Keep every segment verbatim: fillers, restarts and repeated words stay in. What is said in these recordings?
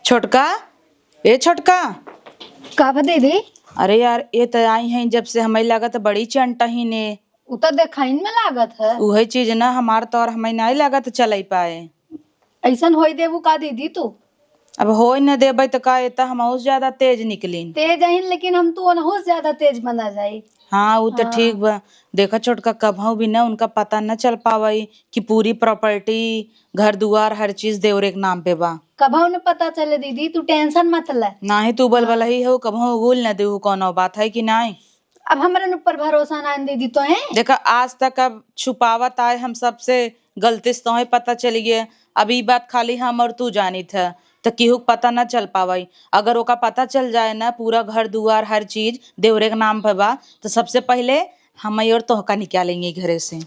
छोटका, ए छोटका। का बा दीदी? अरे यार, ए त आई हैं, जब से हमें लागत बड़ी चंटा ही ने। उ त देखाइन में लागत है। उहे चीज ना, हमार तौर हमें नाई लागत चलई पाए। ऐसन होई देबू का दीदी तू? अब होई न देबै त का, ए त हमहू से ज्यादा तेज निकलीन। तेज अहिन, लेकिन हम तू ओनहू से ज्यादा तेज बना जाई। हाँ, उ त हाँ। ठीक बा। देखा छोटका, कभऊ भी ना उनका पता न चल पावई कि पूरी प्रॉपर्टी, घर दुआर, हर चीज देवरे के नाम पे बा। कभऊ न पता चले दीदी, तू टेंशन मत ले। नाही, तू बलबलही हो, कभऊ उगुल न देहू कौनो बात है कि नाही? अब हमरन ऊपर भरोसा ना दीदी तो है। देखा, आज तक अब छुपावत आए हम सबसे, गलती से तोहे पता चल गए। अब ई बात खाली हम और तू जानित है, त केहू के पता न चल पावई। अगर ओका पता चल जाए ना, पूरा घर दुआर हर चीज देवरे के नाम पे बा, त सबसे पहले हम और तोहका निकालेंगे घरे से।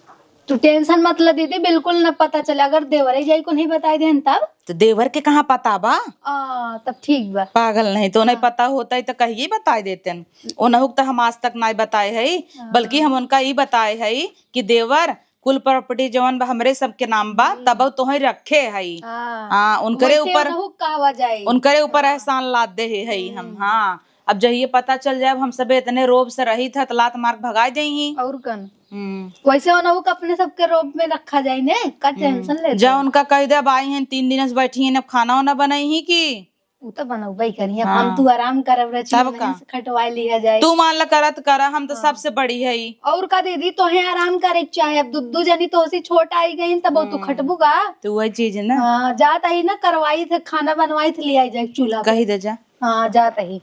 तू टेंशन मत ले दीदी, बिल्कुल न पता चले। अगर देवरे जाई को नहीं बताई देन तब? त देवर के कहाँ पता बा? आ, तब ठीक बा। पागल नहीं, तो नहीं हाँ। पता होता है त कहिए बताई देतेन। ओनहु के त हम आज तक नहीं बताए है, हाँ। बल्कि हम उनका ई बताए है कि देवर कुल प्रॉपर्टी जवन बा हमरे सबके नाम बा, हम्म। तब तोहे रखे हई। हाँ। हाँ, उनकरे वैसे ऊपर, उनहु कहवा जाई। उनकरे ऊपर हाँ। एहसान लाद दे है हई हम। हम्म। हाँ, अब जहिए पता चल जाए, हम सबे इतने रोब से रही था, त लात मार के भगाई देही। और कन। हम्म। वैसे उनहु के अपने सबके रोब में रखा जाई ने, का हम्म। टेंशन लेते जा हैं? उनका कह दे, अब आई हैं तीन दिन से बैठी हैं, अब खाना वाना बनाई ही की? उ त बनउबे करी, अब हाँ। हम तू आराम करब रहे, तब तीन दिन का? से खटवा लिया जाए। तू मान ला करत करा, हम तो हाँ। सबसे बड़ी है। और का दीदी, तोहे आराम करे के चाहे, अब दू, दू जनी तोहसे छोट आई गई, तब तू हम्म। खटबू का? तो वही चीज है ना। हाँ, जात आई ना, करवाई थे, खाना बनवाई थे, ले आई जाए चूल्हा पे। कही दे जा। हाँ, जात आई।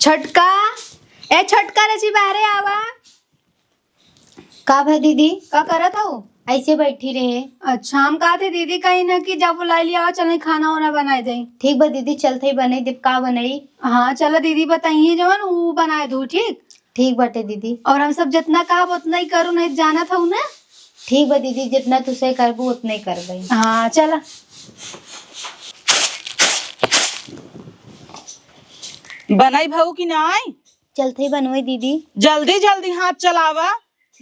छोटका, ए छोटका, रे जी बाहरे आवा। का भा दीदी? का करत हऊ? ऐसे बैठी रहे। अच्छा, हम कहते दीदी कहीं ना कि जा बुलाई लिया, चले खाना वाना बनाए दे। ठीक बा दीदी, चलते ही बनाई देब। का बनाई? हाँ, चला दीदी बताइए जवन ऊ बनाए दू, ठीक? ठीक बाटे दीदी। और हम सब जितना कहब उतना ही करू, नहीं जानत हऊ ना? ठीक बा दीदी, जितना तू सही करबू उतना ही करबे। हाँ, चला। बनाई भाऊ कि नाई? चलते ही बनवाई दीदी। जल्दी जल्दी हाथ चलावा,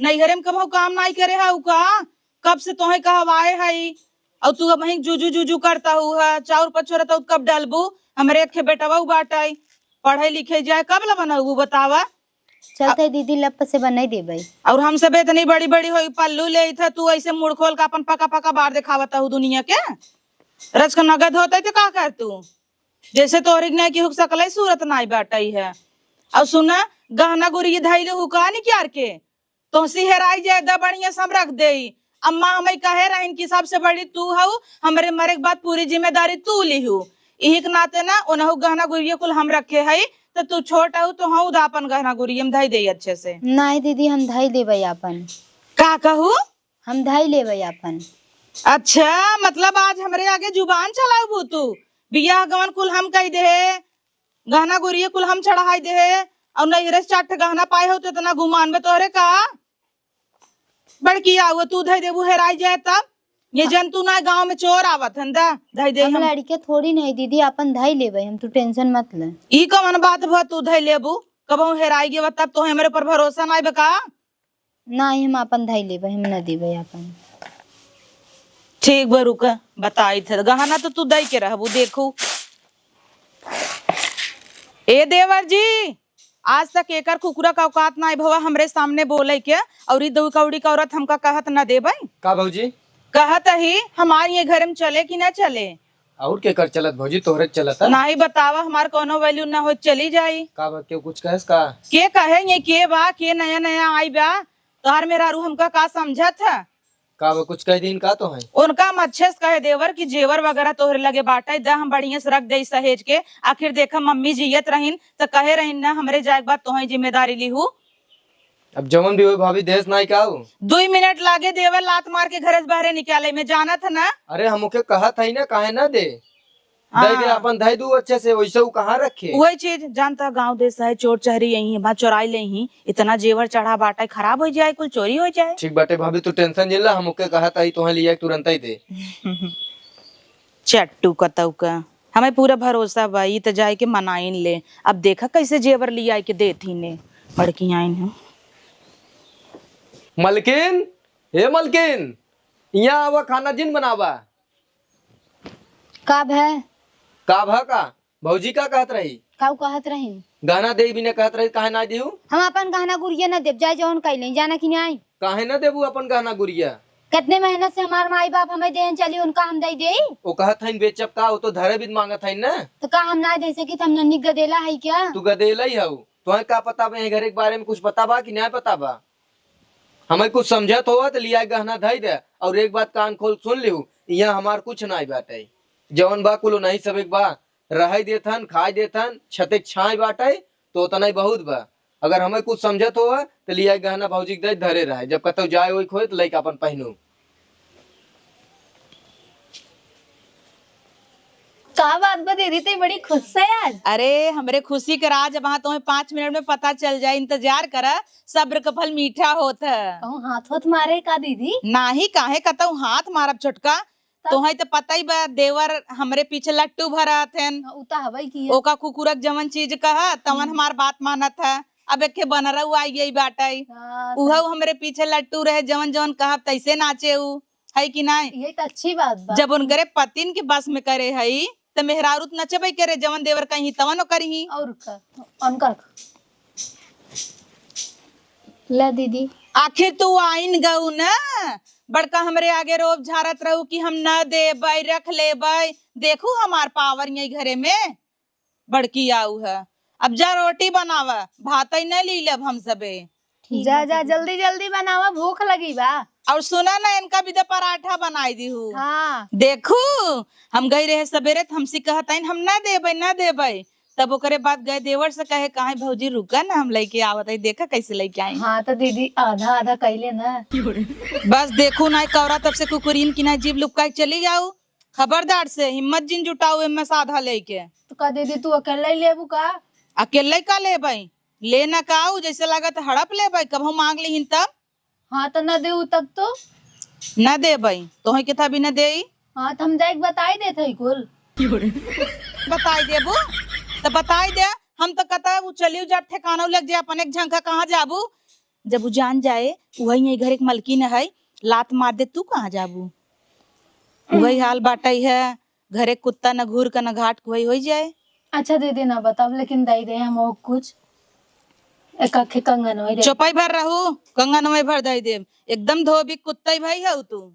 नैहरे में कबहू काम नाई करे हऊ का? कब से तोहे कहवाए हई, और तू अब वहीं जुजू जुजू करता हू है, चाउर पछोरता हू, कब डालबू? हमरे एक ठे बेटवा उ बाटई, पढ़े लिखे जाए, कब ला बनबू बतावा? चलते दीदी, लप से बनाई देबई। और हम सब इतनी बड़ी बड़ी होई, पल्लू ले था, तू ऐसे मुड़ खोल के अपन पका पका बार देखावता हू दुनिया के। रच के नगद होते तो का कर तू? जैसे तोहरी के नाई केहू के सकलई सूरत नाई बाटई है। और सुना, गहना गुरिया धइले हू का निकार के? तोहसी हेराई जाए द बढ़िया से हम रख देई। अम्मा हमई कहे रहिन कि सबसे बड़ी तू हऊ, हमरे मरे के बाद पूरी जिम्मेदारी तू लिहू। इही के नाते ना ओनहु गहना गुरिया कुल हम रखे हई, त तू छोट हऊ तो हऊ द अपन गहना गुरिया में धई देई अच्छे से। नाई दीदी, हम धई लेबई अपन। का कहू? हम धई लेबे आपन। अच्छा, मतलब आज हमरे आगे जुबान चलाउबू तू? बियाह गवन कुल हम कई देहे, गहना गुरिया कुल हम चढ़ाई देहे, और नैहरे से चार ठे गहना पाए हो तो इतना गुमान बा तोहरे का? बड़की आउ तू धई देबू, हेराई जाए तब। ये जन तू ना गाँव में चोर आवत हन दा, धई दे हम हम। लड़के थोड़ी नहीं दीदी, आपन धई लेबे हम, तू tension मत ले। ई कवन बात भा तू धई लेबू? कबहू हेराई गेबा तब तोहे हमरे पर भरोसा नाई बा का? नाही, हम आपन धई लेबे, हम न देबे आपन। ठीक बा, रुका, बताई थे। गहना तो तू दई के रहबू, देखू। ए देवर जी, आज तक एकर कुकुरा का औकात नाई भवा हमरे सामने बोले के, और ई दू कौड़ी का औरत हमका कहत न देबे। का भौजी? कहत ही, हमार ये घर में चले कि न चले? और केकर चलत भौजी, तोहरे चलत है? नाही बतावा, हमार कौनो value ना हो, चली जाई। का बा, केहू कुछ कहेस का? के कहे ये के बा, के नया नया आई बा, तोहार मेहरारू हमका का समझत है? का बा, कुछ कह दीन का तोहे? उनका हम अच्छे से कहे देवर कि जेवर वगैरह तोहरे लगे बाटे, द हम बढ़िया से रख देई सहेज के। आखिर देखा मम्मी जियत रहिन त कहे रहिन ना, हमरे जाए के बाद तोहे जिम्मेदारी लिहू। अब जवन भी होई भाभी, देस नाई का हो? दुई मिनट लागे देवर लात मार के घरे से बाहरे निकाले में, जानत है ना? अरे हम ओके कहत हई ना, काहे ना दे? दे दे, हाँ। अपन धई दू अच्छे से, वैसे उ कहाँ रखे? वही चीज, जानता गाँव देस है, चोर चहरी यही है, बा चोराई ले ही, इतना जेवर चढ़ा बाटा, खराब हो जाए, कुल चोरी हो जाए। ठीक बाटे भाभी, तू tension जिन ला, हम ओके कहत हई, तोहे लिया के तुरंत ही दे। चट्टू कतऊ का। हमें पूरा भरोसा बा, ई त जाए के मनाइन ले। अब देखा कैसे जेवर लियाए के देत ही ने। बड़की आइन है। मलकिन, हे मलकिन, यहाँ आवा, खाना जिन बनावा। का भय? का भय का? भौजी का कहत रही? काऊ कहत रही? गहना देई बिना कहत रही, काहे ना दिहू? हम अपन गहना गुरिया न देब, जाए जौन कइले, जाना कि नाई? काहे ना देबू अपन गहना गुरिया? कितने मेहनत से हमार माई बाप हमें देहन चली, उनका हम दे देई? वो कहत हइन बेचब का, वो तो धरे बिद मांगत हइन ना। तो का हम ना दे सकी, हम नन्ही गदेला है क्या? तू गदेला ही हऊ। तोहे का पता बा, यही घरे के बारे में कुछ पता बा कि नाई पता बा? हमें कुछ समझत होवा तो लिया गहना धई दे। और एक बात कान खोल सुन लिहू, यहाँ हमार कुछ नाई बाटे। जवन बा कुल नहीं सब एक बा, रहे देथन, खाए देथन, छते छाए बाटे, तो उतना ही बहुत बा। अगर हमें कुछ समझत होवा तो लिया गहना भौजी के दे धरे रहे, जब कतौ जाए ओए खोए तो लइका अपन पहनू। का बात बा दीदी, ते बड़ी खुश है आज। अरे, हमरे खुशी के राज अब हाँ तोहे पाँच मिनट में पता चल जाए, इंतजार करा, सब्र का फल मीठा होत है। कहूँ हाथ होत मारे का दीदी? नाही, काहे कतऊ हाथ मारब छोटका, तब? तोहे तो पता ही बा, देवर हमरे पीछे लट्टू भरत हन। हाँ, उ तो हवई की है। ओका कुकुरक जवन चीज कहा, तवन हम्म। हमार बात मानत है। अब एक बनरऊ आई गई बाटे, हाँ, उहऊ सही। हमरे पीछे लट्टू रहे, जवन जवन कहब तैसे नाचे उ। है कि नाई? ये तो अच्छी बात बा। जब उनकरे पतिन के बस में करे हई, त मेहरारू त नचबे करे, जवन देवर कहीं तवन ओकर ही। और का? उनकर का? ले दीदी। आखिर तू आइन गऊ न, बड़का हमरे आगे रोब झारत रहू कि हम न देबै, रख लेबै। देखू हमार पावर यही घरे में। बड़की आऊ है। अब जा रोटी बनावा, भातई न ली लेब हम सबे। ठीक जा, बा, जा, दीदी। जल्दी, जल्दी बनावा, भूख लगी बा। और सुना ना, इनका भी तो पराठा बनाई दीहू। हाँ। देखू, हम गई रहे सबेरे, त हमसे कहत आइन, "हम ना देबै, ना देबै।" तब ओकरे बाद गए देवर से कहे, "काहे भौजी, रुका ना, हम लेके आवत है, देखा कैसे लेके आई।" हाँ, तो दीदी, आधा, आधा कैले ना। बस देखू ना, कौरा तब से कुकुरीन की ना जीभ लुपका के चली जाऊ। खबरदार से हिम्मत जिन जुटाऊ एमे साधा लेके। तो का दीदी तू अकेले ही लेबू का? अकेले का लेबै? ले ना का आऊ, जैसे लागत हड़प लेबै, कबहू मांग लिहिन तब। हाँ तो ना देऊ तब तो? ना देबै, तोहे के था भी ना देई। हाँ तो हम जाके बताई देत हई कुल। बताई देबू? तो बताई दे, हम तो कता उ चलियो जाब ठिकाना लग जाए, अपन एक झंखा कहाँ जाबू? जब उ जान जाए, वही यही घर एक मलकिन है, लात मार दे, तू कहाँ जाबू? वही हाल बाटई है, घरे कुत्ता न घूर का न घाट के वही होई जाए। अच्छा दीदी ना बताब, लेकिन दई दे हम और कुछ, एक आखे कंगन वही दे। चौपाई भर रहू, कंगन वही भर दई देब, एकदम धोबी कुत्ता ही भाई है तू।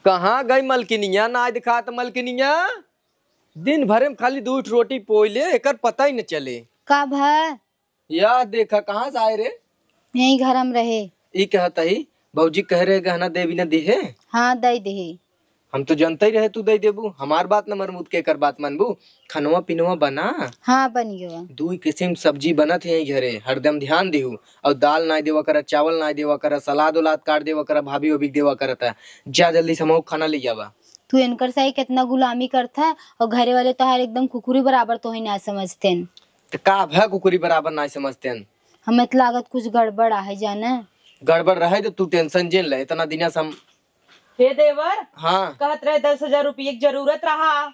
कहाँ गई मलकिनिया? ना दिखात मलकिनिया, दिन भरे में खाली दू ठो रोटी पोई ले, एकर पता ही न चले। का भा? या देखा, कहाँ से आए रे? यही घर में रहे। ई कहत ही, भौजी कह रहे गहना देवी न दिहे? हाँ, दई दिहे। हम तो जनते ही रहे तू दई देबू, हमार बात न मनबू त केकर बात मनबू? खनवा पिनवा बना? हाँ, बन गयो। दुई किसिम सब्जी बनत है यही घरे, हरदम ध्यान दिहू। और दाल नाई देवा करा, चावल नाई देवा करा, सलाद उलाद काट देवा करा, भाभी ओभी के देवा करत है। जा जल्दी से हमहू खाना ले आवा। तू इनकर साई कितना गुलामी करत है, और घरे वाले तोहार एकदम कुकुरी बराबर तोहे ना समझतेन। त का भा कुकुरी बराबर ना समझतेन? हमें तो लागत कुछ गड़बड़ आहे जाने। गड़बड़ रहे तो तू tension जिन ले, इतना दिना से हम हे देवर, हाँ। कहत रहे दस हजार रुपये की जरूरत रहा।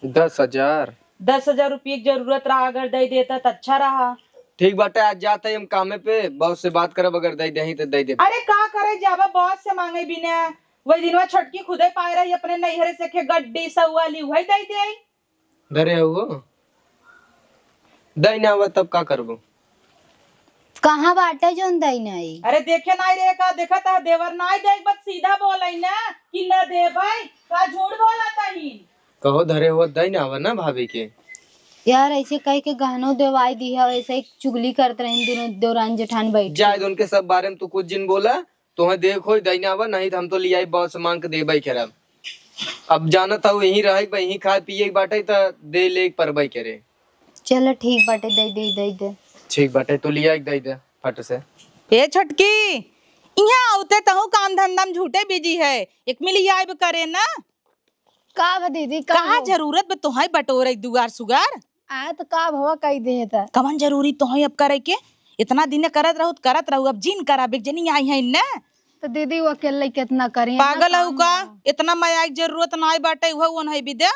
दस हजार? दस हजार रुपये की जरूरत रहा, अगर दे देता त अच्छा रहा। ठीक बाटे, आज जात है हम कामे पे, boss से बात करब, अगर दे देही त दे देब। अरे का करे जाबा boss से मांगे बिना, वही दिनवा छोटकी खुदे पाए रही अपने नैहरे से के गड्डी सौवाली, वही दे दे। धरे हो? दई ना आवा तब का करबो? कहाँ बाटे जौन दई नाई? अरे देखे नाई रे का, देखा ता देवर नाई देख, बस सीधा बोले ना कि ना देबै, का झूठ बोला तही? कहो धरे हो, दई ना आवा ना भाभी के। यार ऐसे कह के गहनो देवाई दी है, ऐसे ही चुगली करत रही दोनों देवरान जेठान बैठ के। जाए दे उनके सब बारे में तू कुछ जिन बोला, तोहे देख होई दई ना आवा, नहीं त हम तो लियाई boss मांग के देबै करब। अब जानत हऊ यहीं रहे के बा, यहीं खाए पिए के बाटे त दे ले के परबै करे। चलो ठीक बाटे, दे दे, दे दे। ठीक बाटे, तू लिया एक दे दे फट से। ए छोटकी, इहाँ आवते तहू काम धंधा में झूठे busy है, एक मिली आइब करे ना। का भा दीदी, का कहाँ हो? जरूरत बा तोहई बटोरे दुआर सुगार? आ तो का भवा कही दे त। कवन जरूरी तोहई अब करे के? इतना दिन करत रहू त करत रहू, अब जिन करा बिक जनी आई है न। तो दीदी वो अकेले कितना करी, इतना पागल हऊ काम का? बा। इतना मया के जरूरत नाई बाटे, उहे ओनहई भी दे।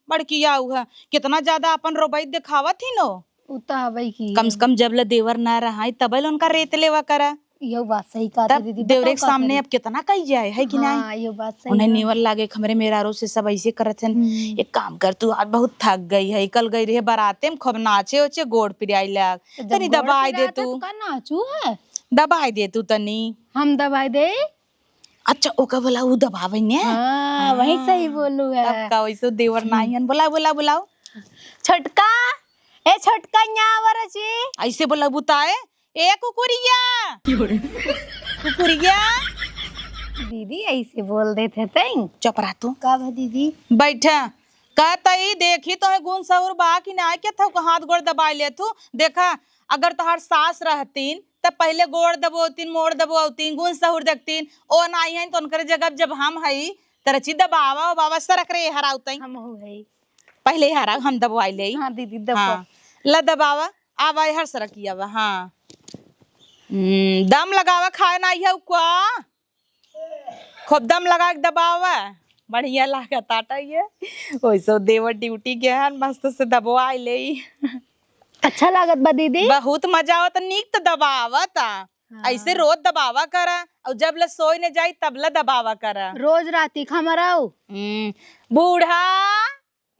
बड़की आऊ है, कितना ज्यादा अपन रोबई देखावत ही नो। उ त हवई की। कम से कम जब ले देवर ना रहाई, तबे ले उनका रेत लेवा करा। इहो बात सही कहत है तब दीदी, देवरे बताओ के का सामने करी? अब कितना कही जाए, है कि हाँ, नहीं? इहो बात सही उन्हें है। नेवर लागे कि हमरे मेहरारू से सब ऐसे करत हन। हम्म। एक काम कर, तू आज बहुत थक गई है, कल गई रहे बाराते में, खूब नाचे ओचे, गोड़ पिराई लाग, तो जब तनी गोड़ दबाई दे पिराता तू। तो का नाचू है? दबाई दे तू तनी। हम दबाई दे? अच्छा, ओका बोला, ऊ दबावे ने? हाँ, वही हाँ। सही बोलू है। तब का वैसे देवर हम्म। नाई हन। बोला, बोला, बोलाओ। छोटका, ए छोटका, यहाँ आवा रची। ऐसे बोला बुताए, ए कुकुरिया। कुकुरिया। दीदी ऐसे बोल देते तई। चुप रह तू। का बा दीदी? बैठा। कहतई देखी तोहे गुण सहूर बा कि ना, के थौ हाथ गोड़ दबाए ले तू। देखा, अगर तोहार सास रहतीन त पहिले गोड़ दबोतीन, मोड़ दबोतीन, गुण सहूर देखतीन। ओ नाई हईन त उनकरे जगह जब हम हई त रची दबावा, ओ बाबा सरक रे हराउतई। हम हो हई। पहिले हराउ, हम दबवाई लेई। हाँ दीदी, दबवा। हाँ, ला दबावा, आवा हर सरकी आवा। हाँ। हम्म, दम लगावा, खाए ना आई है का? खूब दम लगा के दबावा, बढ़िया लागत आटा ये। वैसे देवर ड्यूटी के हन, मस्त से दबवाई लेई। अच्छा लागत बा दीदी? बहुत मजा आवत, नीक त दबावत आ। हाँ। ऐसे रोज दबावा करा, और जब ले सोई न जाई तब ले दबावा करा। रोज राती खा मराऊ। हम्म, बूढ़ा,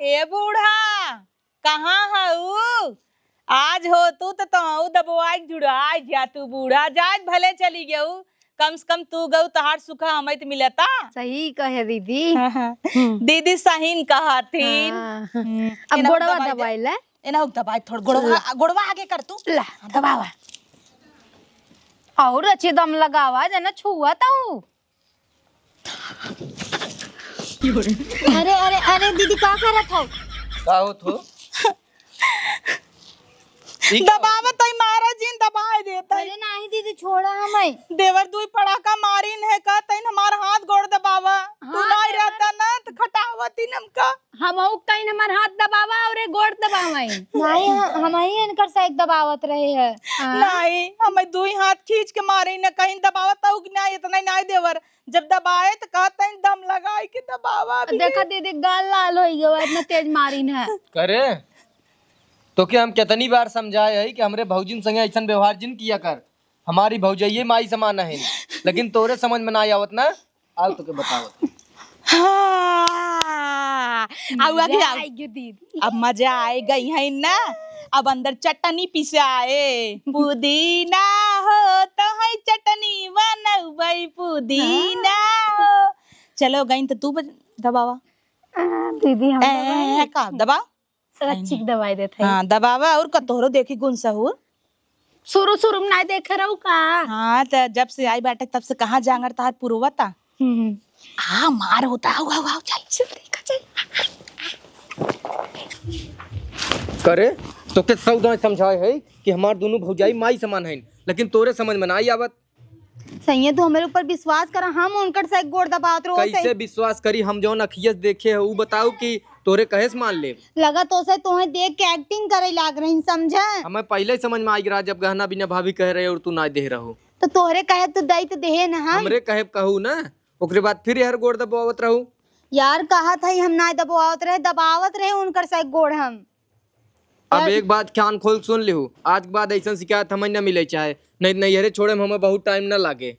ए बूढ़ा, कहाँ हऊ? आज हो तू त तोहू दबवाई जुड़ाई जा तू बूढ़ा, जाज भले चली गऊ, कम से कम तू गऊ तोहार सुख हमें त मिलता। सही कहे दीदी। हाँ, हाँ। हम्म। दीदी सहीन कहथिन। हाँ। हम्म, अब एनहू गोड़वा दबाई दे। दबाई ले। एनहू दबाई थोड़ गोड़वा, ला। गोड़वा आगे कर तू। ला, दबावा। और अच्छे दम लगावा, जना छुआ तऊ। अरे, अरे, अरे, दीदी, का करत हौ? का होत हो? ई का दबावत हई, मारा जिन दबाए देत हई। अरे नाही दीदी, छोड़ा हमें। देवर दुई पड़ाका मारिन है, कहतइन हमार हाथ गोड़ दबावा। तू हाँ, नाही देवर। रहता ना, त खटावतिन हमका। हमहू कहिन हमार हाथ दबावा और ये गोड़ दबावा। नाही, ह-, हमही इनकर साइड दबावत रहे हैं। हाँ। नाही, हमें दुई हाथ खींच के मारे न, कहिन दबावत हऊ कि नाही, इतना ही नाही देवर। जब दबाए त कहत हई दम लगाई के दबावा अभी। देखा दीदी, गाल लाल होई गवा, इतना तेज मारिन है। करे, तोके हम कितनी बार समझाए हई कि हमरे भौजिन संगे ऐसन व्यवहार जिन किया कर। हमारी भौजाइये माई समान है, लेकिन तोरे समझ में ना आवत ना। आओ तोके बतावत। हाँ, आउ आगे मजा आओ। आइ गयो दीदी। अब मजा आइ गई है ना, अब अंदर चटनी पिसाए। पुदीना हो, तोहई चटनी बनउबई, पुदीना हाँ। हो। चलो गई त तू बज-, दबावा। आ, दीदी, हम ए, दबाई। ए, का दबा? रच्चिक दबाई देत है। हाँ, दबावा और का तोहरो देखी गुण सहूर। शुरू, शुरू में नाई देखे रहू का? हाँ, त जब से आई बाटे तब से कहाँ जांगर तहार पुरवता? हम्म। हाँ, मार होता, आओ, आओ, आओ, चल, चल, देखा, चल। करे, तोके सौ दाई समझाए है कि हमार दुनू भौजाई माई समान है, लेकिन तोरे समझ में नाई आवत। सैया, तू हमरे ऊपर विश्वास करा, हम उनकर से गोड़ दबावत रहो, कैसे सही। विश्वास करी? हम जौन अखियस देखे हो, उ बताऊ कि तोरे कहे से मान लेब? लगा तो से तोहे देख के acting करे लाग रही, समझे? हमें पहिले ही समझ में आइ गया, जब गहना बिना भाभी कह रहे और तू ना दे रहो। तो तोहरे कहे तो दई तो देहे न हम। हमरे कहे कहू ना, ओकरे बाद फिर यार गोड़ दबावत रहू। यार, कहत है हम ना दबावत रहे, दबावत रहे उनकर से गोड़ हम। अब यार एक बात कान खोल सुन लिहू, आज के बाद ऐसन शिकायत हमें न मिले चाहे, नहीं, नैहरे छोड़े में हमें बहुत time न लागे।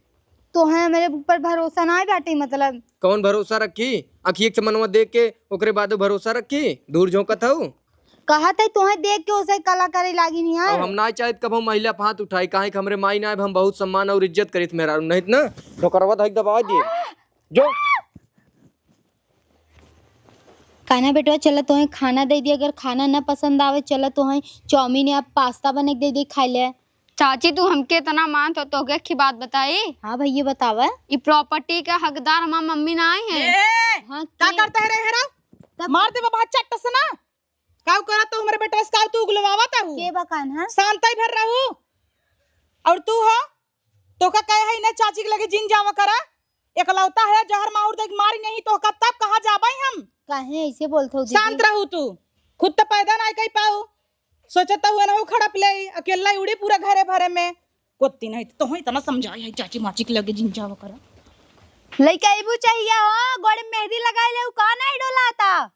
तोहे मेरे ऊपर भरोसा ना बाटे, मतलब? कौन भरोसा रखी? अखिए से मनवा देख के ओकरे बादो भरोसा रखी? दूर झोंकत हऊ? कहत है तोहे देख के उसे कला करे लागी नहीं अब यार। हम ना चाहत कबो महिला पे हाथ उठाई, काहे कि हमरे माई ना, हम बहुत सम्मान और इज्जत करित मेहरारू, नहीं त ना ढोकरवा धक दबा दिए। जो। काना बेटवा, चला तोहे खाना दे दी, अगर खाना न पसंद आवे, चला तोहे चाउमीन या पास्ता बने के दे दी, खाई ले। चाची, तू हमके इतना मानत हो, तोहके एक बात बताई? हाँ भैया, बतावा। ई property का हकदार हमार मम्मी ना आई है। ए, हाँ, का के? करता है रे हेरा? तब मार दे बाबा चट्ट से ना। काऊ करत तू हमरे बेटवा से, काऊ तू उगलवावत हऊ? के बा कान्हा? शांत ही भर रहू। और तू हो? तोका कहे है ना चाची के लगे जिन जावा करा। एकलौता है जहर माहुर देख मारी नहीं तोका तब कहाँ जाबई हम? काहे ऐसे बोलत हो दीदी? शांत रहू तू। खुद तो पैदा ना कई पाऊ। सोचत हऊ ना हो खड़प ले, अकेला ही उड़ी पूरा घरे भरे में। कोत्ती नहीं तो तोहे इतना समझाई है चाची माची के लगे जिन जावा करा। लइका अइबू चाहिए हो, गोड़े में मेहंदी लगाई ले, उ का नहीं डोलाता?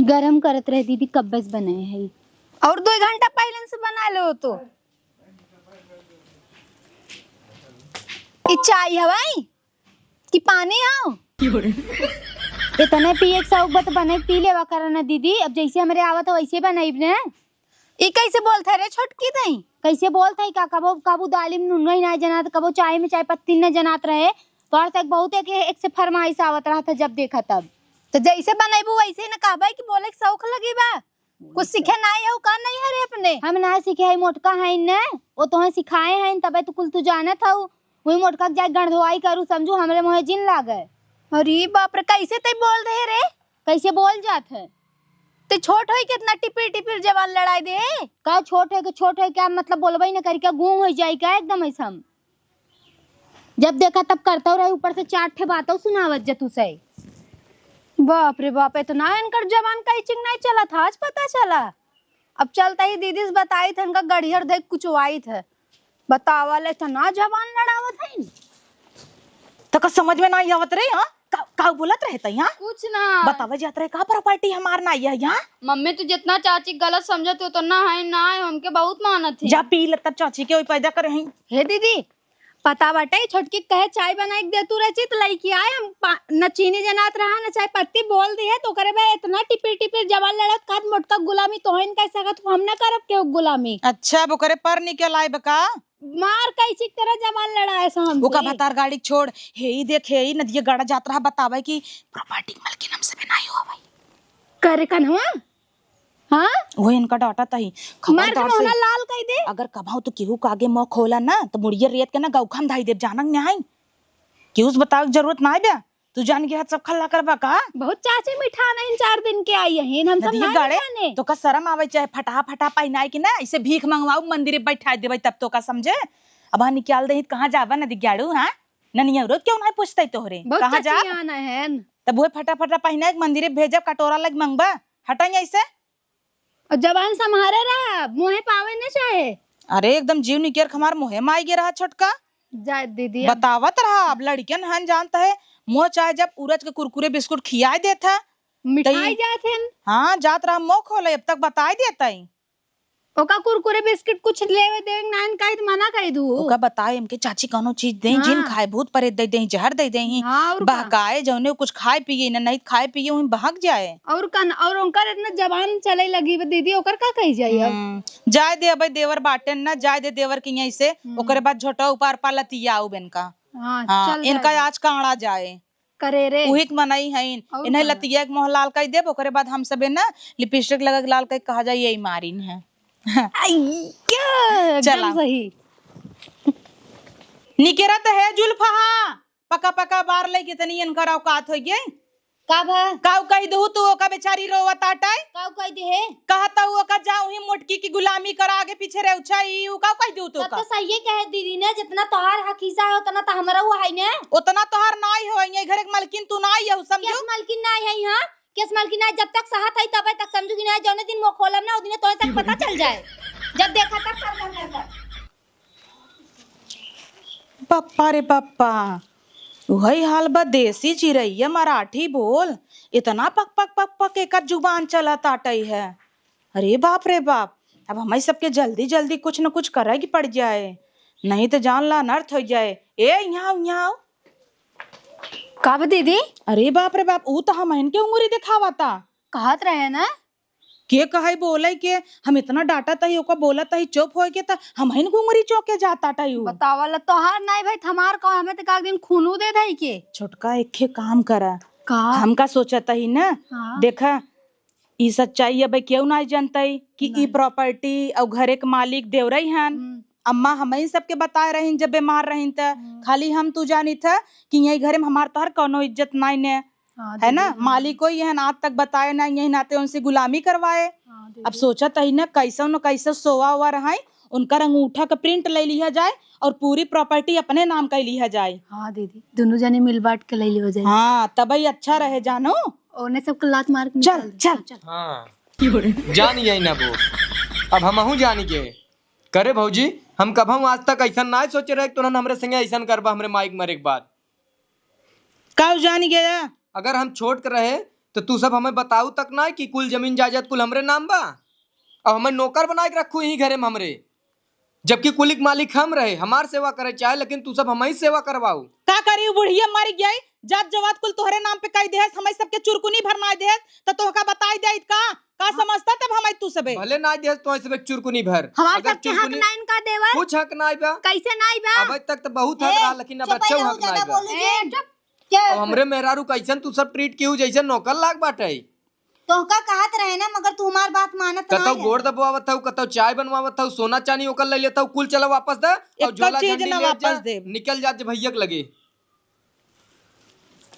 गरम करत रहे दीदी, कब्बे से बनाए है। और दो घंटा पहले से बना लो तो। चाय हवई कि पानी हौ? इतने पिए के शौक बा त बने के पी लेवा करा ना दीदी। अब जैसे हमरे आवत है वैसे बनइब ने। ई कैसे बोलत है रे छोटकी दई? कैसे बोलत है का? कबो काबू दाली में नून ही ना जनात, कबो चाय में चाय पत्ती न जनात रहे। तोहर से बहुत एक, एक से फरमाइश आवत रहत है जब देखा तब। तो जैसे बनइबू वैसे ही न कहबे कि बोले के शौक लगी बा। कुछ सीखे नाई हौ का नहीं है रे अपने? हम ना सीखे है, मोटका है ने, वो तोहे सिखाए हैं तबे तो कुल तू जानत हौ। वही मोटका के जाए गंधवाई करू समझू, हमरे मुँहे जिन लागे। अरे बाप रे, कैसे तै बोल दे रे? कैसे बोल जात है? ते छोट होई कितना टिपिर टिपिर जबान लड़ाई दे। का छोट है के, छोट है क्या मतलब बोलबे न करी क्या, गूंग हो जाई क्या एकदम ऐसा हम? जब देखा तब करतौ रही, ऊपर से चार ठे बातौ सुनावत जतू से। बाप रे बाप, इतना इनकर जबान कैचिंग नहीं चलत है, आज पता चला। अब चलता ही दीदी से बताई थे, इनका गड़ियर देख कुचवाई थे। बतावा ले, इतना जबान लड़ावत है। तका समझ में ना आवत रे, हाँ? का, का बोलत रहे तई, हाँ? कुछ ना। बतावा जात रहे, का प्रॉपर्टी हमार ना है, हाँ? मम्मी, तू जितना चाची गलत समझत हो, उतना है ना, हमके बहुत मानत है। जा पी ले, तब चाची के वही पैदा करे हैं। हे दीदी, पता बाटे, छोटकी कहे चाय बनाए के दे तू रचित, लइकी आए, हम पा-, न चीनी जनात रहा, न चाय पत्ती बोल दी है, तो करे बे इतना टिपिर टिपिर जबान लड़त, कहत मोटका गुलामी तोहन कह सकत, हम ना करब केहू गुलामी। अच्छा, अब ओकरे पर निकल आए बका? मार कैची के तरह जबान लड़ाए से हमसे। ओका भतार गाड़ी छोड़, हे ई देख, हे ई नदिया गड़ा जात रहा, बतावे कि प्रॉपर्टी के मालकिन हमसे भी नहीं हो भाई। करे कन्हवा? हाँ? वो इनका डांटा तही। मार के खबरदार से मोहना लाल कई दे। अगर कभाऊ तो केहू का आगे मुंह खोला ना, तो मुड़िया रेत के ना गौखा में धाई देब, जानक नहीं आई। केहू से बतावे के जरूरत ना आइबे। तू जान के हाथ सब खल्ला करबा का? बहुत चाची मिठा नहीं, चार दिन के आई है, हम सब नदी नहीं गाड़े, जाने। तो का शर्म आवे चाहे फटा फटा पहनाए के ना, ऐसे भीख मंगवाऊ मंदिर में बैठा देबे तब तो का समझे। अब हाँ निकाल दे, कहाँ जाबा नदी गाड़ू, हाँ? ननिया रोज क्यों नहीं पूछते तोहरे? बहुत कहाँ चाची जाब? आना है। तब वो फटा फटा पहनाए के मंदिर में भेजब, कटोरा लग मंगबा, हटाई ऐसे। और जबान संभारे रहा, मुँहे पावे न चाहे। अरे एकदम जीव निकेर हमार मुँहे में आई गे रहा छोटका। जाए दीदी, अब बतावत रहा, अब लड़कियन हन जानता है, मुँह चाहे जब उरज के कुरकुरे बिस्कुट खियाए देत है। मिठाई तई जात हन। हाँ, जात रहा मुँह खोले, अब तक बताए देत है। ओका कुरकुरे बिस्कुट कुछ लेवे देवे नाइन कही त मना कही दू। ओका बताए हमके चाची कौनो चीज दें, जिन हाँ। खाए भूत प्रेत दे दें, जहर दे दें, हाँ, और का? बहकाए जौने कुछ खाए पिए न, नहीं खाए पिए वहीं बहक जाए। और कन, और उनकर इतना जबान चले लगी बा दीदी, ओकर का कही जाई अब? हम्म, जाए दे अबे देवर बाटेन ना, जाए दे देवर के यहीं से, हम्म। ओकरे बाद झोटा ऊपर पा लतिया आऊ बेन का। हाँ, हाँ, चल इनका जाए दे। आज काड़ा जाए। करे रे। उही के मनई हईन। और इन्हें का? लतिया के मुँह लाल कई देब, ओकरे बाद हम सबे ना लिपस्टिक लगा के लाल कई कहा जाई, यही मारिन है। अइया, एकदम चला। सही। निकेरा त है जुल्फहा, पका पका बार ले कितनी इनकर औकात हो गई। का भा? काऊ कह दहू तू ओका बेचारी रोवत आटे? काऊ कह दे है? कहत हूँ ओका जाऊ ही मोटकी की गुलामी करा आगे पीछे रे उछा ई उ काऊ कह दहू तू तब का? तो सही कहे दीदी ने, जितना तोहार हकीसा है उतना तो हमरा हुआ है ने। उतना तोहार नाई हो, ये घर एक मलकिन तू नाई हो, समझू? केस मलकिन नाई है यहाँ, केस मलकिन नाई, जब तक सहत है तब तक समझू कि नाई, जौने दिन मुँह खोलब ना, ओ दिने तोहे तक पता चल जाए। जब देखा तब कर कर कर। बप्पा रे बप्पा, उहई हाल बा देसी चिरैया मराठी बोल, इतना पक पक पक पक एकर जुबान चलत आटई है। अरे बाप रे बाप, अब हमई सबके जल्दी जल्दी कुछ न कुछ करे के पड़ जाए, नहीं तो जान ला अनर्थ हो जाए। ए, यहाँ आओ, यहाँ आओ। का बा दीदी? अरे बाप रे बाप, ऊ तो हमहन के उंगरी देखावता। कहत रहे ना, के कहई बोलई के, हम इतना डांटत हई, ओका बोलत हई चुप होए के, त हमहिन घुंघरी चौके जात आटई उ। बतावा ला, तोहार नाई भाई, हमार का, हमें त का दिन खूनू दे दई के। छोटका, एक ठे काम करा। का? हम का सोचत हई ना, हाँ। देखा, ई सच्चाई अब केहू नाई जनतई कि ई नहीं। प्रॉपर्टी और घरे के मालिक देवरई हन। हम्म। अम्मा हमही सबके बताए रहिन जब बीमार रहिन त। हम्म। खाली हम तू जानित ह कि यही घरे में हमार तोहार कौनो इज्जत नाई ने। हाँ, है ना? दीदी, हाँ। मालिको ये हन, आज तक बताए ना, यही नाते उनसे गुलामी करवाए। हाँ, दीदी। अब सोचत हई ना, कैसे न कैसे सोवा ओवा रहाई, उनकर अंगूठा का प्रिंट ले लिया जाए और पूरी प्रॉपर्टी अपने नाम कर लिया जाए। हाँ दीदी, दोनों जने मिल बांट के ले लियो जाए। हाँ, तबही अच्छा रहे जानो। ओने सबके लात मार के चल, निकाल दे। चल। चल। हाँ, जान गई ना वो, अब हमहू जान गए। करे भौजी, हम कबहू आज तक ऐसा ना सोचे रहे कि तुरंत हमरे संगे ऐसा करबा हमरे माई के मरे के बाद। काऊ जानी गया? अगर हम छोट के रहे, तो तू सब हमें बताऊ तक ना कि कुल जमीन जायदाद कुल हमरे नाम बा। अब हमें नौकर बनाए के रखू यहीं घरे में हमरे। जबकि कुलिक मालिक हम रहे, हमार सेवा करे चाहे, लेकिन तू सब हमही सेवा करवाऊ। का करी, उ बुढ़िया मर गई, जात जवात कुल तोहरे नाम पे कई देहस, हमही सबके चुरकुनी भर नाई देहस, त तोहका बताई देइत का? का समझता तब हमही तू सबे? भले नाई देहस तोहरे सबे चुरकुनी भर। हमार अगर सबके हक चुरकुनी नाई का देवर? कुछ हक नाई बा। कैसे नाई बा? अबे तक त बहुत हक ए, रहा, लेकिन अब चुप अच्छा रहो, हक ज्यादा नाई बा। बोलू ए, जिन। चुप। क्या? अब हमरे मेहरारू कैसन तू सब treat किहू जैसे नौकर लाग बाटे। तोहका कहत रहे ना, मगर तू हमार बात मानत कतौ नाई है। गोड़ दबवावत हऊ, कतौ चाय बनवावत हऊ, सोना चानी ओकर ले लेत हऊ, कुल चला वापस दे, और एको झोला चीज झंडी ना ले जा, वापस देब। निकल जा जे भैया के लगे।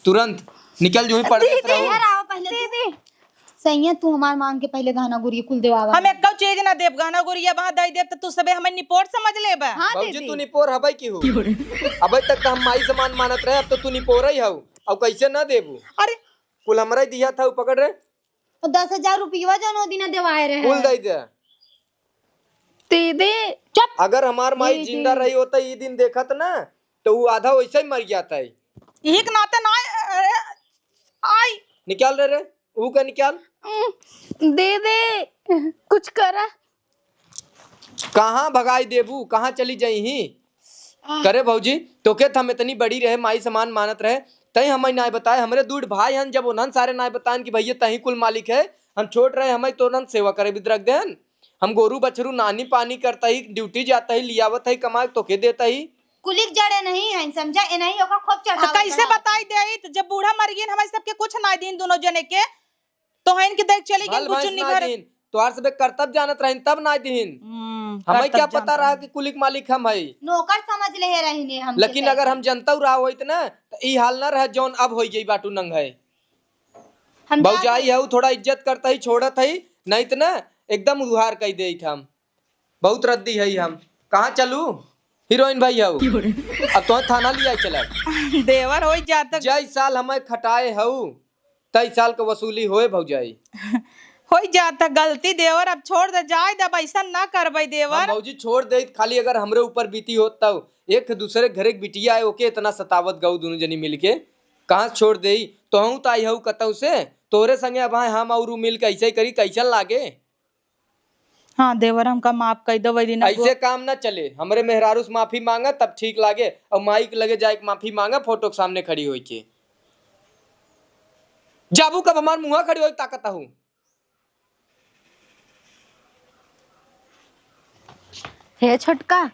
तुरंत निकल जो ही पड़देस दीदी, रहू। इधर आओ पहले तू। दीदी। सैया, तू हमार मांग के पहले गहना गुरिया कुल देवावा। हम एको चीज ना देब, गहना गुरिया वहाँ दे देब त तू सबे हमें निपोर समझ लेबा। हाँ, भौजी, दीदी। तू निपोर हबै की हो? अबे तक त हम माई समान मानत रहे, अब तो तू निपोर ही हऊ। अब कैसे ना देबू? अरे, कुल हमरा ही दिया था, उ पकड़ रे। और दस हजार रुपया जौन ओ दिना देवाए रहे। कुल दे दे। दीदी। चुप। अगर हमार माई दीदी। जिंदा रही होता, ई दिन देखत ना, तो उ आधा वैसे ही मर जाता है। यही के नाते ना आए, अरे, आई। निकाल रे रे, ऊ का निकाल। उम, दीदी, कुछ करा। कहाँ भगाई देबू, कहाँ चली जाई ही? आह। करे भौजी, तोके त हम इतनी बड़ी रहे, माई समान मानत रहे, तई हमें नाय बताए। हमरे दूठ भाई हन, जब उन्हन सारे नाय बताएन कि भैया तही कुल मालिक है, हम छोट रहे, हमें तो उन्हन सेवा करे बिद रख देन। हम गोरू बछरू नानी पानी करता ही, ड्यूटी जाता ही, लियावत ही, कमा तोके देता ही। कुलिक जड़े नहीं है, समझा? ए नहीं ओका खूब तो चढ़ावत कैसे रहा। बताई देइत, जब बूढ़ा मर गइन, हमें सबके कुछ नाय दीन दोनों जने के। तोहन के देख चली भल गई भैंस बुचुन्नी ना घर। दिहिन, तोहार सबे करतब जानत रहिन तब ना दिहिन। हम्म, हमें करतब क्या पता जानत रहा रहिन। कि कुलिक मालिक हम हई। नौकर समझ ले रहिने हम लेकिन के अगर हम जनतौ रहा होइत ना, त ई हाल ना रह जौन अब होई गई बाटू नंग है। हम भौजाई जाते हऊ, थोड़ा इज्जत करत ही, छोड़त ही, नहीं त ना एकदम उधार कई देइत हम। बहुत रद्दी हई हम। कहाँ चलू? हीरोइन भाई हऊ। अब तोहे थाना लिया चला। देवर होई जात। जय साल हमें खटाए हऊ, तई साल के वसूली होए भौजाई। होई जात गलती देवर, अब छोड़ दे, जाए दे, अब ऐसा ना करबे देवर। हम भौजी छोड़ देइत, खाली अगर हमरे ऊपर बीती होत तब। एक दूसरे घरे के बिटिया है, ओके इतना सतावत गऊ दोनों जनी मिलके। कहाँ से छोड़ देई? तोहू त आई हऊ कतऊ से, तोरे संगे अब आए हम और ऊ मिल के ऐसे ही करी, कैसन लागे? हाँ देवर, हमका माफ कई दो, वही दिन अब ऐसे काम ना चले। हमरे मेहरारू से माफी मांगा तब ठीक लागे, और माई के लगे जाए के माफी मांगा फोटो के सामने खड़ी होई के। जाबू कब हमार मुँहा खड़ी होई ताकत हूँ। हे छोटका,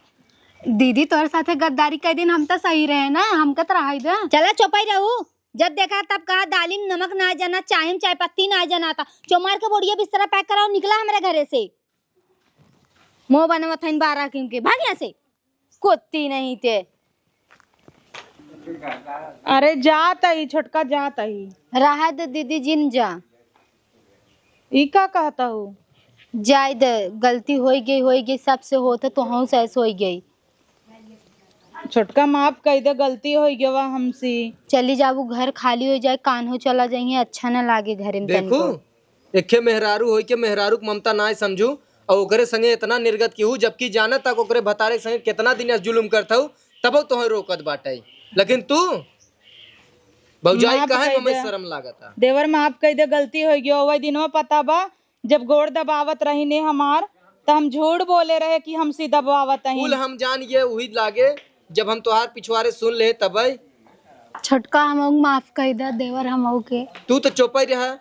दीदी तोहरे साथे गद्दारी कई दिन हम त सही रहे ना, हमका त रहाई दे। चला चुपई रहू। जब देखा तब कहा दाली में नमक ना जना, चाय में चाय पत्ती ना जना। था चोमार के बोड़िया बिस्तरा pack कराओ, निकला हमरे घरे से। मुँह बनवत हईन बारह किम के, भाग यहाँ से। कुत्ती नहीं ते। अरे जात ही छोटका, जात ही। रहा दे दीदी, जिन जा। ई का कहत हऊ? जाए दे, गलती होई गई, होई गई, सबसे होत है, तोहू से ऐसे होई गई। छोटका माफ कई दे, गलती होई गवा हमसे। चली जाबू, घर खाली हो जाए, कान्हो चला जाइए, अच्छा न लागे घरे में देखू, तनिको। एखे मेहरारू होई के मेहरारू के ममता नाय समझू, और ओकरे संगे इतना निर्गत किहू, जबकि जाना तक ओकरे भतारे के संगे कितना दिन से जुलुम करत हऊ, तबो तोहे रोकत बाटे। लेकिन तू भौजाई माफ काहे कई में दे। शर्म लागता? देवर माफ कई दे, गलती होई गयो, वही दिनवा पता बा, जब गोड़ दबावत रही ने हमार, त हम झूठ बोले रहे कि हमसे दबावत हई। कुल हम जान गए, उही लागे, जब हम तोहार पिछवारे सुन ले तबे। छोटका, हमहू माफ कई दे देवर, हमहू के। तू तो चुपई रहा।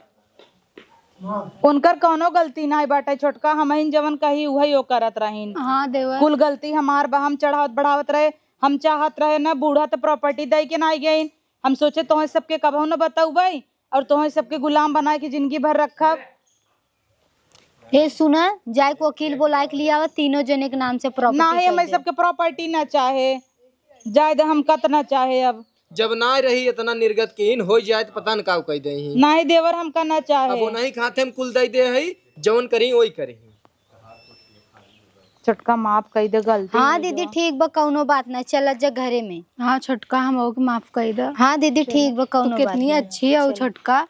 उनकर कौनो गलती नाय बाटे छोटका, हमहिन जवन कही उहई ओ करत रहिन। हाँ देवर। कुल गलती हमार बा, हम चढ़ावत बढ़ावत रहे, हम चाहत रहे ना बूढ़ा त property दे के नाय गइन, हम सोचे तोहे सबके कबहू न बतउबे, और तोहई सबके गुलाम बनाए के जिंदगी भर रखब। ए सुना, जाए के वकील बोलाए के लियावा, तीनों जने के नाम से property नाहीं, कर हमें दे। सबके property ना चाहे, जाए दे, हम कत ना चाहे अब। जब ना रही इतना निर्गत के इन हो जाए तो पता न का कह दे ही। नाहीं देवर, हमका ना चाहे। अब वो नहीं खाते हम कुल दे दे हई, जवन करी वही करी। छोटका माफ कई दे गलती हाँ हो दीदी, गवा। ठीक बा, कौनो बात ना, चला जा घरे में। हाँ छोटका, हम ओके माफ कई दे। हाँ दीदी, ठीक बा, तू कौनो बात कितनी ना। अच्छी है वो चल। छोटका।